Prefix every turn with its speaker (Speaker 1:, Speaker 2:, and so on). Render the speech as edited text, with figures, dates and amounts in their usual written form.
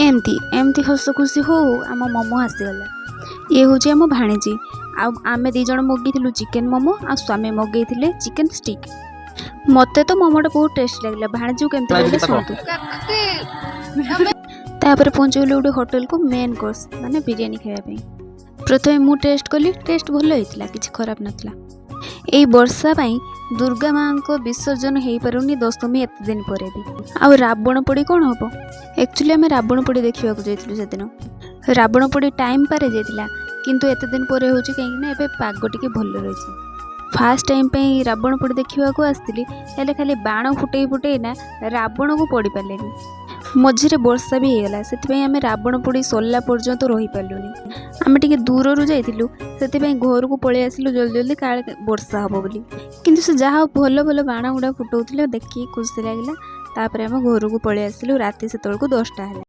Speaker 1: ଏମିତି ଏମିତି ହସ ଖୁସି ହଉ ହଉ ଆମ ମୋମୋ ଆସିଗଲା। ଇଏ ହେଉଛି ଆମ ଭାଣିଜୀ। ଆଉ ଆମେ ଦୁଇ ଜଣ ମଗେଇଥିଲୁ ଚିକେନ୍ ମୋମୋ ଆଉ ସ୍ୱାମୀ ମଗେଇଥିଲେ ଚିକେନ୍ ଷ୍ଟିକ୍। ମୋତେ ତ ମୋମୋଟା ବହୁତ ଟେଷ୍ଟ ଲାଗିଲା। ଭାଣିଜୀକୁ କେମିତି ଲାଗିଲା ଶୁଣନ୍ତୁ। ତାପରେ ପହଞ୍ଚିଗଲୁ ଗୋଟେ ହୋଟେଲକୁ ମେନ୍ କୋର୍ସ ମାନେ ବିରିୟାନୀ ଖାଇବା ପାଇଁ। ପ୍ରଥମେ ମୁଁ ଟେଷ୍ଟ କଲି। ଟେଷ୍ଟ ଭଲ ହେଇଥିଲା, କିଛି ଖରାପ ନଥିଲା। ଏଇ ବର୍ଷା ପାଇଁ ଦୁର୍ଗା ମାଆଙ୍କ ବିସର୍ଜନ ହେଇପାରୁନି ଦଶମୀ ଏତେ ଦିନ ପରେ ବି। ଆଉ ରାବଣ ପୋଡ଼ି କ'ଣ ହେବ? ଆକ୍ଚୁଆଲି ଆମେ ରାବଣ ପୋଡ଼ି ଦେଖିବାକୁ ଯାଇଥିଲୁ ସେଦିନ। ରାବଣ ପୋଡ଼ି ଟାଇମ୍ ପାରେ ଯାଇଥିଲା, କିନ୍ତୁ ଏତେ ଦିନ ପରେ ହେଉଛି କାହିଁକିନା ଏବେ ପାଗ ଟିକେ ଭଲ ରହିଛି। ଫାର୍ଷ୍ଟ ଟାଇମ୍ ପାଇଁ ରାବଣ ପୋଡ଼ି ଦେଖିବାକୁ ଆସିଥିଲି, ହେଲେ ଖାଲି ବାଣ ଫୁଟେଇ ଫୁଟେଇ ନା ରାବଣକୁ ପୋଡ଼ି ପାରିଲେନି। ମଝିରେ ବର୍ଷା ବି ହେଇଗଲା, ସେଥିପାଇଁ ଆମେ ରାବଣ ପୋଡ଼ି ସରିଲା ପର୍ଯ୍ୟନ୍ତ ରହିପାରିଲୁନି। ଆମେ ଟିକେ ଦୂରରୁ ଯାଇଥିଲୁ, ସେଥିପାଇଁ ଘରକୁ ପଳେଇ ଆସିଲୁ ଜଲ୍ଦି ଜଲ୍ଦି, କାଳେ ବର୍ଷା ହେବ ବୋଲି। କିନ୍ତୁ ସେ ଯାହା ହଉ ଭଲ ଭଲ ବାଣ ଗୁଡ଼ା ଫୁଟଉଥିଲେ, ଦେଖିକି ଖୁସି ଲାଗିଲା। ତାପରେ ଆମେ ଘରକୁ ପଳେଇ ଆସିଲୁ। ରାତି ସେତେବେଳକୁ 10ଟା ହେଲା।